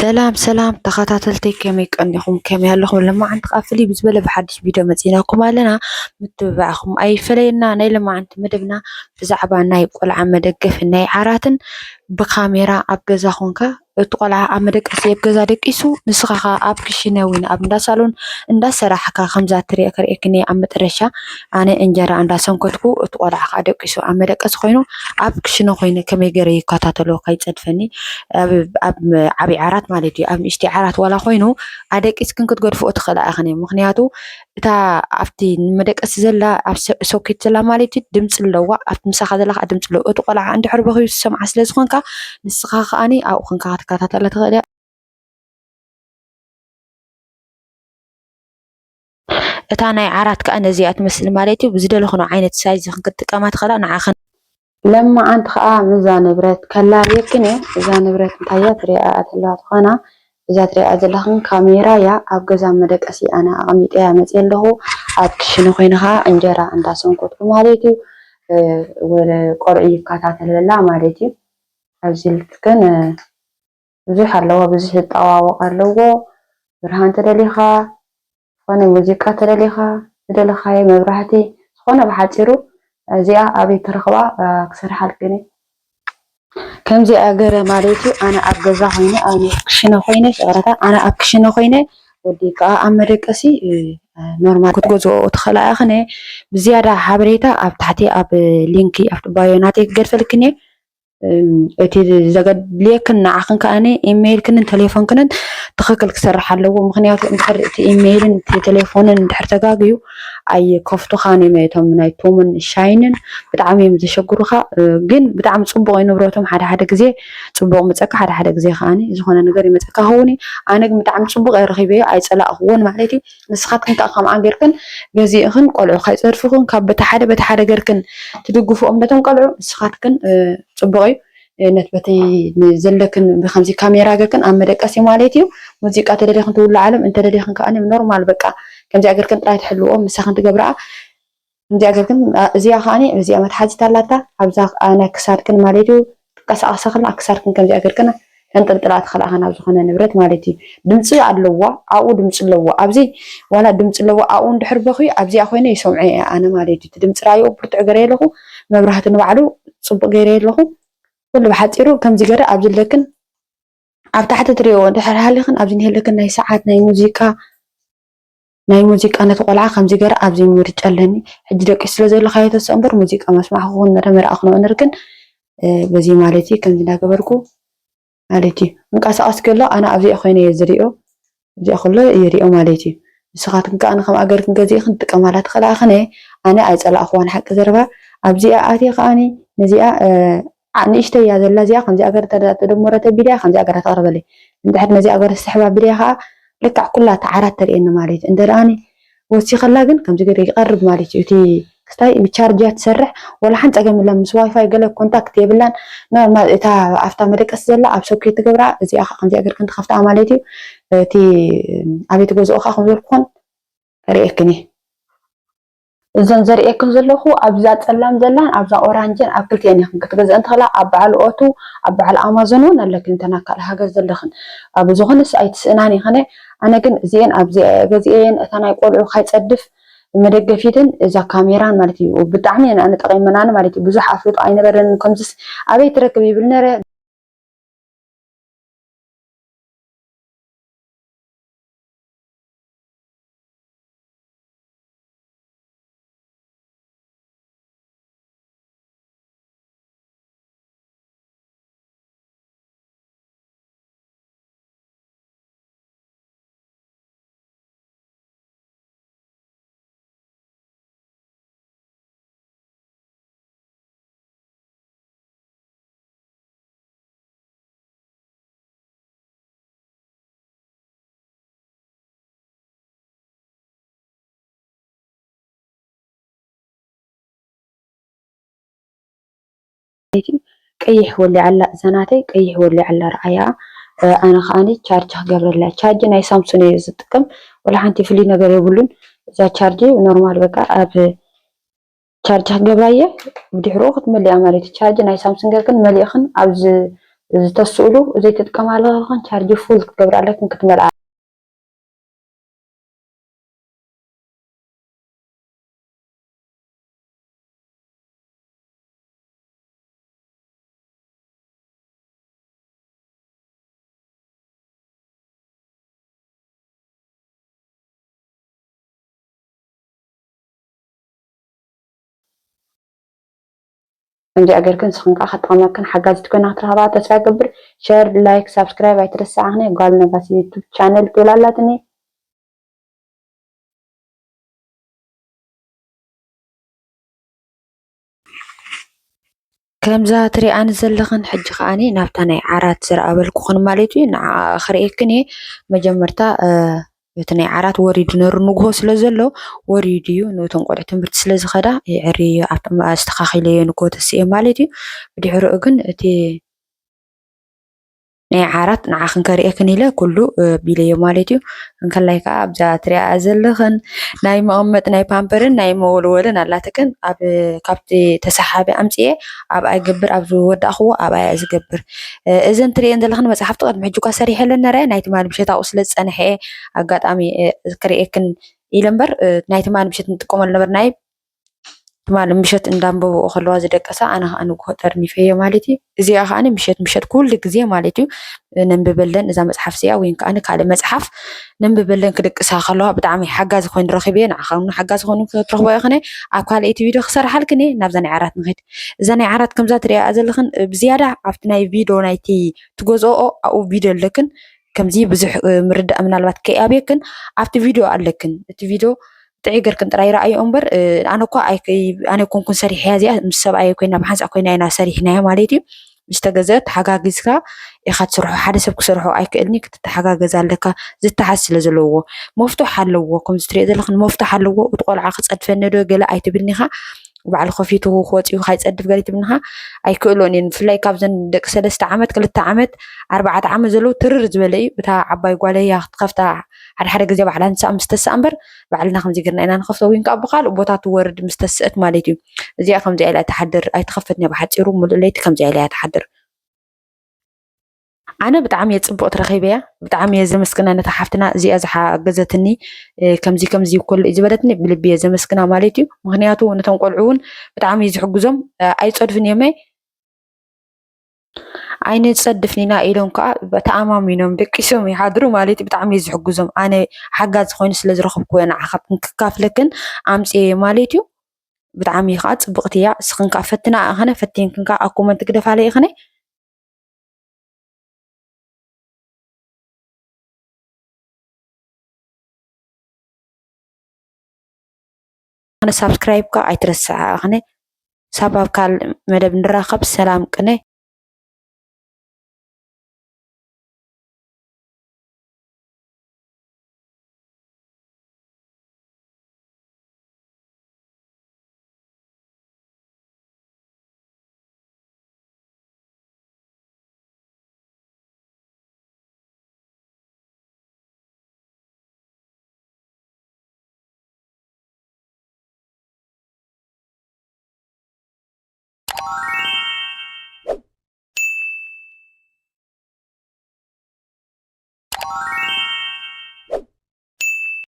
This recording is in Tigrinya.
ሰላም ሰላም ተኸታተልተይ፣ ከመይ ቀኒኹም? ከመይ ኣለኹም? ለማዓንቲ ከኣ ፍልይ ብዝበለ ብሓድሽ ቪድዮ መጺእናኩም ኣለና። ምትብባዕኹም ኣይፈለየና። ናይ ለማዓንቲ መደብና ብዛዕባ ናይ ቆልዓ መደገፍን ናይ ዓራትን ብካሜራ ኣብ ገዛ ኮንካ እቲ ቆልዓ ኣብ መደቀሲ ኣብ ገዛ ደቂሱ ንስኻ ከኣ ኣብ ክሽነ ወይ ኣብ እንዳ ሳሎን እንዳሰራሕካ ከምዛ ትሪኦ ከርእየክን እየ ኣብ መጠረሻ ኣነ እንጀራ እንዳሰንከትኩ እቲ ቆልዓ ከኣ ደቂሱ ኣብ መደቀሲ ኮይኑ ኣብ ክሽነ ኮይነ ከመይ ገይረ ይከታተሎ ከይጸድፈኒ ኣብ ኣብ ዓቢ ዓራት ማለት እዩ ኣብ ንእሽተይ ዓራት ዋላ ኮይኑ ኣደቂስክን ክትገድፍኦ ትኽእላ ኢኽን እየ ምኽንያቱ እታ ኣብቲ ንመደቀሲ ዘላ ኣብ ሶ- ሶኬት ዘላ ማለት እዩ ድምፂ ኣለዋ ኣብቲ ምሳኻ ዘላ ከዓ ድምፂ ኣለዎ እቲ ቆልዓ እንድሕር በኺዩ ዝሰምዓ ስለ ዝኾንካ ንስኻ ከኣኒ ኣብኡ ክንካ ክትከታተላ ትኽእል እያ እታ ናይ ዓራት ከኣ ነዚኣ ትመስል ማለት እዩ። ብዝደለኽኖ ዓይነት ሳይዝ ኢኽን ክትጥቀማ ትኽእላ ንዓኽን። ለማዓንቲ ከኣ ምዛ ንብረት ከላልየክን እየ። እዛ ንብረት እንታይ እያ ትሪኣ ዘለዋ ትኾና እዛ ትሪኣ ዘለኽን ካሜራ እያ። ኣብ ገዛ መደቀሲ ኣነ ኣቐሚጠያ መፅየ ኣለኹ። ኣብ ክሽነ ኮይነ ከኣ እንጀራ እንዳሰንኮትኩ ማለት እዩ። እ፣ ወለ ቆልዑ ይከታተለላ ማለት እዩ። ኣብዚ ልክን ብዙሕ ኣለዎ፣ ብዙሕ ይጠዋወቕ ኣለዎ። ብርሃን ተደሊኻ፣ ዝኾነ ሙዚቃ ተደሊኻ፣ ዝደለኻዮ መብራህቲ፣ ዝኾነ ብሓፂሩ እዚኣ ኣበይ ትረኽባ ክሰርሓልክን እየ። ከምዚኣ ገረ ማለት እዩ። ኣነ ኣብ ገዛ ኮይነ፣ ኣብ ክሽነ ኮይነ፣ ፍቕረታ፣ ኣነ ኣብ ክሽነ ኮይነ፣ ወዲ ከዓ ኣብ መደቀሲ ኖርማል ክትገዝኦ ትኽእላ ኢኽን። ብዝያዳ ሓበሬታ ኣብ ታሕቲ ኣብ ሊንክ ኣብቲ ባዮ ናተይ ክገድፈልክን እየ። እቲ ዘገድልየክን ንዓኽን ከኣ ኢሜይልክንን ቴሌፎንክንን ትኽክል ክሰርሕ ኣለዎ። ምኽንያቱ እንድሕር እቲ ኢሜይልን እቲ ቴሌፎንን እንድሕር ተጋግዩ ኣይከፍቱኻን እዮም እቶም ናይ ቶምን ሻይንን ብጣዕሚ እዮም ዘሸግሩኻ። ግን ብጣዕሚ ፅቡቕ እዩ ንብረቶም ሓደ ሓደ ግዜ ፅቡቕ ምፀካ ሓደ ሓደ ግዜ ከኣ ዝኾነ ነገር ይመፀካ ኸውን እዩ። ኣነ ግን ብጣዕሚ ፅቡቕ እየ ረኺበዮ ኣይፀላእኽዎን ማለት እዩ። ንስኻትክን ከኣ ከምኣ ጌርክን ገዚእኽን ቆልዑ ካይፀድፍኽን ካብ በቲ ሓደ በቲ ሓደ ገርክን ትድግፍኦም ነቶም ቆልዑ ንስኻትክን ፅቡቕ እዩ ነት በተይ ዘለክን ብከምዚ ካሜራ ገርክን ኣብ መደቀሲ ማለት እዩ ሙዚቃ ተደሊኽን ትውሉ ዓለም እንተደሊኽን ከዓ ኖርማል በቃ ከምዚኣ ገርክን ጥራይ ትሕልዎ ምሳኽን ትገብርኣ ከምዚኣ ገርክን እዚኣ ከዓ እዚኣ መትሓዚት ኣላታ ኣብዛ ናይ ክሳድክን ማለት እዩ ትንቀሳቐሳ ከላ ክሳድክን ከምዚኣ ገርክን ተንጠልጥላ ትኽእላ ኢኻ ናብ ዝኾነ ንብረት ማለት እዩ። ድምፂ ኣለዋ ኣብኡ ድምፂ ኣለዎ ኣብዚ ዋላ ድምፂ ኣለዎ ኣብኡ እንድሕር በኽዩ ኣብዚኣ ኮይነ ይሰምዖ እየ ኣነ ማለት እዩ። እቲ ድምፂ ራእይኡ ብርቱዕ ገይረ ኣለኹ መብራህቲ ንባዕሉ ፅቡቕ ገይረ ኣለኹ። ኩሉ ብሓፂሩ ከምዚ ገይረ ኣብዚ ኣለክን ኣብ ታሕቲ ትሪእዎ እንድሕር ሃሊኽን ኣብዚ ንህለክን ናይ ሰዓት ናይ ሙዚቃ ናይ ሙዚቃ ነቲ ቆልዓ ከምዚ ገይረ ኣብዚ ምርጫ ኣለኒ ሕጂ ደቂሱ ስለ ዘሎ ካየተስኦ እምበር ሙዚቃ መስማዕ ክኹን ነረ መርኣ ክንኦ ነርክን በዚ ማለት እዩ ከምዚ እንዳገበርኩ ማለት እዩ ምንቀሳቐስ ከሎ ኣነ ኣብዚኣ ኮይነ እየ ዝሪኦ ኣብዚኣ ከሎ ይሪኦ ማለት እዩ ንስኻትኩም ከዓ ንከም ኣገርክን ገዚእክን ትጥቀማላ ትኽእላ ኣኽነ ኣነ ኣይፀላእኽዋን ሓቂ ዘረባ ኣብዚኣ ኣትየ ከዓኒ ነዚኣ ንእሽተይ እያ ዘላ እዚኣ ከምዚኣ ገር ተደሞረ ተቢልያ ከምዚኣ ገራ ተቕርበለይ እንድሕር ነዚኣ ገር ዝስሕባ ቢልያ ከዓ ልክዕ ኩላ ተዓራት ተርእየኒ ማለት እዩ እንተ ደኣኒ ወሲኸላ ግን ከምዚ ገር ይቐርብ ማለት እዩ እቲ ክስታይ ብቻርጅ እያ ትሰርሕ ወላ ሓን ፀገም የለን ምስ ዋይፋይ ገለ ኮንታክት የብላን ኖርማል እታ ኣብታ መደቀስ ዘላ ኣብ ሶኬት ትገብራ እዚኣ ከዓ ከምዚኣ ገር ክንትኸፍታ ማለት እዩ እቲ ኣቤት ገዝኦ ከዓ ከምዘልኩን ርእየክን እየ እዘን ዘርእየክን ዘለኹ ኣብዛ ጸላም ዘላን ኣብዛ ኦራንጅን ኣብ ክልቲኤን ኢኽን ክትገዝእን ትኽእላ ኣብ በዓል ኦቱ ኣብ በዓል ኣማዞን እውን ኣለክን እንተና ካልእ ሃገር ዘለኽን ኣብ ዝኾነስ ኣይትስእናን ኢኽነ ኣነ ግን እዚኤን ኣብዚ ገዚኤየን እታ ናይ ቆልዑ ካይጸድፍ መደገፊትን እዛ ካሜራን ማለት እዩ ብጣዕሚ እየን ኣነ ጠቒመናኒ ማለት እዩ ብዙሕ ኣፍልጦ ኣይነበረንን ከምዚስ ኣበይ ትረክብ ይብል ነረ ቀይሕ ወሊዓ ኣላ እዛ ናተይ ቀይሕ ወሊዓ ኣላ ረኣያ ኣነ ከዓኒ ቻርጅ ክገብረላ ቻርጅ ናይ ሳምሱን እየ ዝጥቀም ወላ ሓንቲ ፍልይ ነገር የብሉን እዛ ቻርጅ ኖርማል በቃ ኣብ ቻርጅ ክገብራ እየ ብድሕርኡ ክትመልኣ ማለት እዩ ቻርጅ ናይ ሳምሱን ገርክን መሊእኽን ኣብዚ ዝተስእሉ ዘይትጥቀማሉ ከለኽን ቻርጅ ፉል ክትገብራ ኣለክን ክትመልኣ። ከምዚኣ ጌርክን ንስኽን ከዓ ከጠቐመክን ሓጋዚት ኮይና ክትረኽባ ተስፋ ይገብር። ሸር፣ ላይክ፣ ሳብስክራይብ ኣይትረስዓኽኒ። ጓል ነጋሲ ዩቱብ ቻነል ትብል ኣላትኒ። ከምዛ ትሪኣኒ ዘለኽን ሕጂ ከዓኒ ናብታ ናይ ዓራት ዝረኣበልኩኽን ማለት እዩ። ንዓ ክርእየክን እየ። መጀመርታ እቲ ናይ ዓራት ወሪዱ ነሩ ንግሆ ስለ ዘሎ ወሪዱ እዩ። ንእቶም ቆልዑ ትምህርቲ ስለ ዝኸዳ የዕሪ ኣብቶም ኣስተኻኺለዮ ንግሆ ተስእየ ማለት እዩ። ብድሕሪኡ ግን እቲ ናይ ዓራት ንዓኽን ከርእየክን ኢለ ኩሉ ቢለዮ ማለት እዩ። እንከላይ ከዓ ኣብዛ ትሪኣ ዘለኽን ናይ መቐመጥ ናይ ፓምፐርን ናይ መወልወልን ኣላትክን ኣብ ካብቲ ተሰሓቢ ኣምፅኤ ኣብኣ ይገብር፣ ኣብ ዝወዳእኽዎ ኣብኣ እየ ዝገብር። እዘን ትሪኤን ዘለኽን መፅሓፍቲ ቅድሚ ሕጂ እኳ ሰሪሐለን ነረ ናይ ትማሊ ምሸት ኣብኡ ስለ ዝፀንሐ ኣጋጣሚ ክርእየክን ኢለ እምበር ናይ ትማሊ ምሸት ንጥቀመሉ ነበር ናይ ትማሊ ምሸት እንዳንበብኦ ከለዋ ዝደቀሳ ኣነ ከዓ ንግሆ ጠርኒፈዮ ማለት እዩ። እዚኣ ከዓ ምሸት ምሸት ኩሉ ግዜ ማለት እዩ ነንብበለን እዛ መፅሓፍ እዚኣ ወይ ከዓ ካልእ መፅሓፍ ነንብበለን ክድቅሳ ከለዋ ብጣዕሚ ሓጋዚ ኮይኑ ረኺበዮ። ንዓኻ እውን ሓጋዚ ኮይኑ ክትረኽቦ ኢኽነ ኣብ ካልኣይቲ ቪድዮ ክሰርሓልክን እየ። ናብዛ ናይ ዓራት ንኸይድ። እዛ ናይ ዓራት ከምዛ ትሪኣ ዘለኽን ብዝያዳ ኣብቲ ናይ ቪድዮ ናይቲ ትገዝኦ ኣብኡ ቪድዮ ኣለክን ከምዚ ብዙሕ ምርዳእ ምናልባት ከይኣብየክን ኣብቲ ቪድዮ ኣለክን እቲ ቪድዮ ጥዕይ ገርክን ጥራይ ረኣይኦ እምበር ኣነ እኳ ኣነ ኮንኩን ሰሪሕያ እዚኣ ምስ ሰብኣየ ኮይና ብሓንሳእ ኮይና ኢና ሰሪሕናያ ማለት እዩ። ምስ ተገዘአት ተሓጋጊዝካ ኢኻ ትሰርሖ። ሓደ ሰብ ክሰርሖ ኣይክእልኒ ክትተሓጋገዝ ኣለካ። ዝተሓዝ ስለ ዘለዎ መፍቱሕ ኣለዎ ከምዚ ትሪኦ ዘለኽን መፍቱሕ ኣለዎ። እቲ ቆልዓ ክፀድፈኒ ዶ ገለ ኣይትብልኒ ኢኻ። ባዕሉ ከፊቱ ክወፅኡ ካይፀድፍ ገለ ትብልኻ ኣይክእሎን እየን። ብፍላይ ካብዘን ደቂ ሰለስተ ዓመት ክልተ ዓመት ኣርባዕተ ዓመት ዘለዉ ትርር ዝበለ እዩ። እታ ዓባይ ጓለይ እያ ክትከፍታ ሓደ ሓደ ግዜ ባዕላ ንሳ ምስ ተስኣ እምበር ባዕልና ከምዚ ገርና ኢና ንኸፍቶ። ወይን ከዓ ብካልእ ቦታ ትወርድ ምስ ተስእት ማለት እዩ። እዚኣ ከምዚኣ ኢላ እያ ትሓድር ኣይትኸፍትን እያ። ብሓፂሩ ሙሉእ ለይቲ ከምዚኣ ኢላ እያ ትሓድር። ኣነ ብጣዕሚ እየ ፅቡቕ ትረኺበያ ብጣዕሚ እየ ዘመስግና ነታ ሓፍትና እዚኣ ዝሓገዘትኒ። ከምዚ ከምዚ ይኮሎ እዩ ዝበለትኒ ብልቢ እየ ዘመስግና ማለት እዩ። ምክንያቱ ነቶም ቆልዑ እውን ብጣዕሚ እዩ ዝሕግዞም። ኣይፀድፍን እዮም ኣይንፀድፍን ኢና ኢሎም ከዓ ተኣማሚኖም ደቂሶም ይሓድሩ ማለት እዩ። ብጣዕሚ እዩ ዝሕግዞም። ኣነ ሓጋዚ ኮይኑ ስለ ዝረኸብኩ እየ ንዓኻትክን ክካፍለክን ኣምፅየ ማለት እዩ። ብጣዕሚ ከዓ ፅብቕቲ እያ። እስኽን ከዓ ፈትና ኣኸነ ፈቲንክን ከዓ ኣብ ኮመንት ግደፋለ ይኸነ ኣነ ሳብስክራይብ ካ ኣይትረስዓ ኣነ ሳብ ኣብ ካል መደብ ንራኸብ ሰላም ቅነ።